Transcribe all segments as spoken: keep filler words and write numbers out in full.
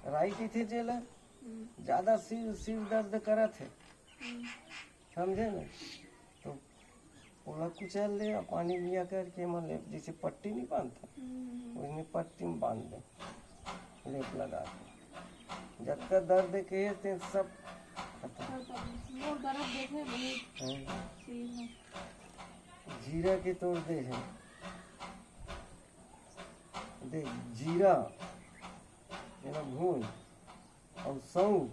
राई कहिथे जेला, हम्म। ज्यादा सिर, सिर दर्द करत हे, हम्म। समझे ना? तो ओला कुचल ले अउ पानी लिया करके एमा लेप, जइसे पट्टी नहीं बांधता, हम्म। वइसने पट्टी में बांध दे, लेप लगा के। जतका दर्द के हे, ते सब खतम। खतम। मोर दर्द देखे बहुत हाँ। सिर में। जीरा के तोड़ दे हे। देख, जीरा, एला भून अउ सौंफ,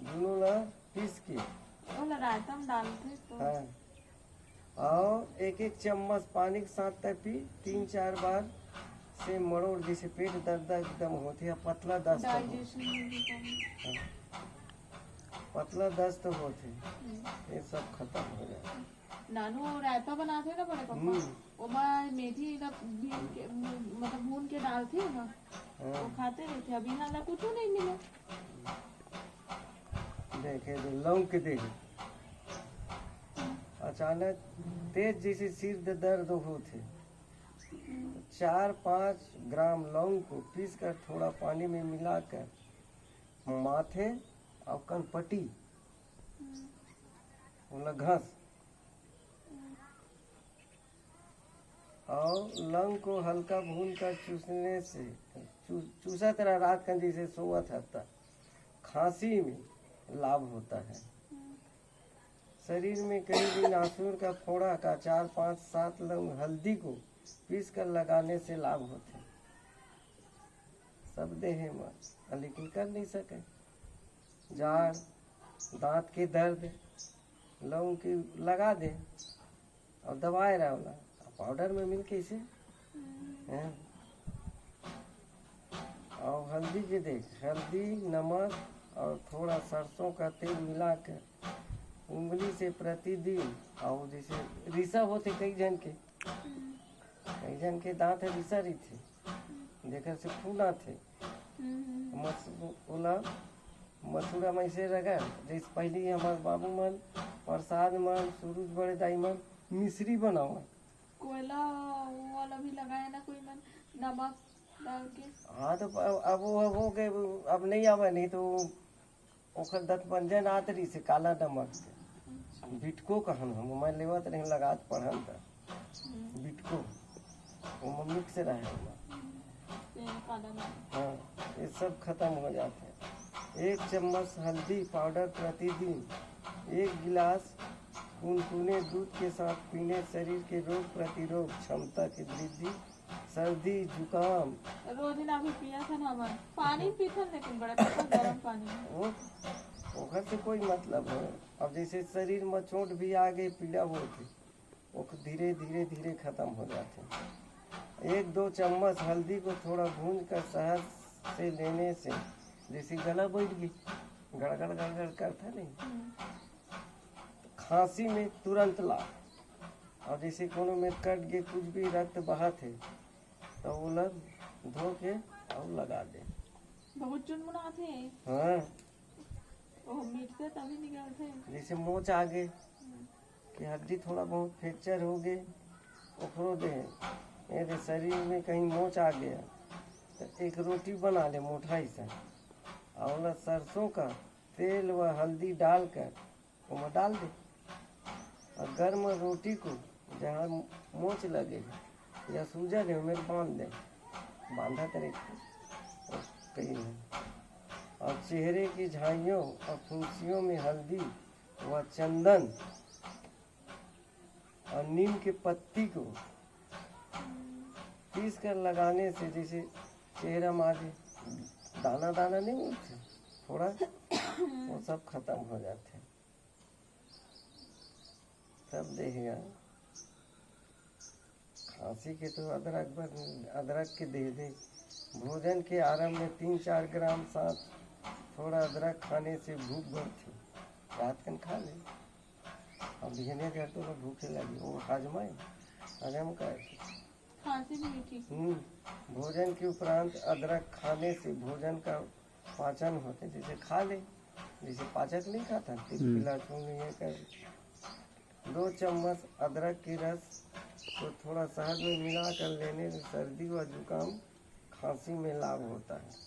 दूनों ला पीस के ओला रायता में डालथे तो। हाँ। अउ एक एक चम्मच पानी के साथ तय पी, तीन चार बार से मरोड़, जइसे पेट दर्द एकदम होथे या पतला दस्त हो। Digestion में भी कमी। हाँ। पतला दस्त होथे, हम्म। ये सब खतम हो जाथे। नानू रायता बनाथे ना बड़े पप्पा, हम्म। ओमा मेथी ला भून के, मतलब भून के डालथे ओमा, हाँ। वो खाते रहिथे। अब इहाँ ला कुछू नहीं मिले। देखे दे, लौंग के देखे। अचानक तेज जइसे सिर द-, दर्द होथे, तो चार पाँच ग्राम लौंग को पीसकर थोड़ा पानी में मिलाकर माथे अउ कनपटी, ओला घस। अउ लौंग को हल्का भून कर चूसने से, चू-, चूसत रहा रात कन, जइसे सोवत हस त, खांसी में लाभ होता है। शरीर में कई भी नासूर का फोड़ा का चार, पाँच, सात लौंग हल्दी को पीस कर लगाने से लाभ होथे। सब देहे म, लेकिन कर नहीं सके। जाड़, दांत के दर्द, लौंग के लगा दे अउ दबाए रहा ओला। पाउडर में मिल कइसे? हैं? अउ हल्दी के देख, हल्दी, नमक अउ थोड़ा सरसों का तेल मिलाकर उंगली से प्रतिदिन, अउ जइसे रिसा होथे कई झन के, कई झन के दांत ह रिसा रहिथे, जेकर से खून आथे। हम्म, हम्म। मस-, ओला मसूड़ा में ऐसे रगड़, जइसे पहिली हमर बाबू मन, प्रसाद मन, सूरज बड़े दाई मन मिश्री बनावय। कोयला वो वाला भी लगाए ना कोई मन, नमक डाल के। हाँ, तो अब, अब वो हो गए, अब नहीं आवे, नहीं तो ओखर दतमंजन आत रहिसे काला नमक के। अच्छा। बिटको कहन हम, मैं लेवत रहे लगात पढ़न त। हम्म। बिटको, ओमा mix रहे ओमा। हम्म। ये काला नमक। हाँ, ये सब खत्म हो जाथे। एक चम्मच हल्दी पाउडर प्रतिदिन एक गिलास कुनकुने दूध के साथ पीने शरीर के रोग प्रतिरोध क्षमता के वृद्धि, सर्दी, जुकाम। रोज ना भी पिया था ना हमन। पानी पीथन, लेकिन बड़ा पक्का गरम पानी। वो, ओखर से कोई मतलब है। अब जैसे शरीर में चोट भी आ गई, पीड़ा होत है, वो धीरे, धीरे, धीरे खत्म हो जाते हैं। एक दो चम्मच हल्दी को थोड़ा भून कर शहद से लेने से, जैसे गला बैठ गई, गड़गड़, गड़गड़ करता नहीं, हम्म। तो खांसी में तुरंत लाभ। और जैसे कोनो में कट के कुछ भी रक्त बहत है, तो वो लग धो के और लगा दे। बहुत चुनमुनाथे। हाँ। ओह, मीठ से तभी निकलते हैं। जैसे मोच आ गए, हम्म। कि हड्डी थोड़ा बहुत fracture हो गए, ओकरो दे। ये दे, शरीर में कहीं मोच आ गया, तो एक रोटी बना ले मोटा ही सा, और ओला सरसों का तेल व हल्दी डालकर ओमा डाल दे। और गर्म रोटी को जहाँ मोच लगे या सूजन है, ओमे बांध दे, बांधा करे कहीं नहीं। और चेहरे की झाइयों और फुंसियों में हल्दी व चंदन और नीम के पत्ती को पीस कर लगाने से जैसे चेहरा में आगे दाना दाना नहीं उठते, थोड़ा वो सब खत्म हो जाते हैं। तब देखेगा खांसी के तो अदरक बस, अदरक के दे दे। भोजन के आरंभ में तीन चार ग्राम साथ थोड़ा अदरक खाने से भूख बढ़ती, रात कन खा ले। अब बिहनिया कर तो ना भूखे लगी, वो हाजमा है, हजम कर। खांसी भी ठीक। हम्म, भोजन के उपरांत अदरक खाने से भोजन का पाचन होते, जैसे खा ले, जैसे पाचक नहीं खाता, तिल हम्म। पिला चून ये कर। दो चम्मच अदरक के रस को थोड़ा शहद में मिलाकर लेने से सर्दी व जुकाम, खांसी में लाभ होता है।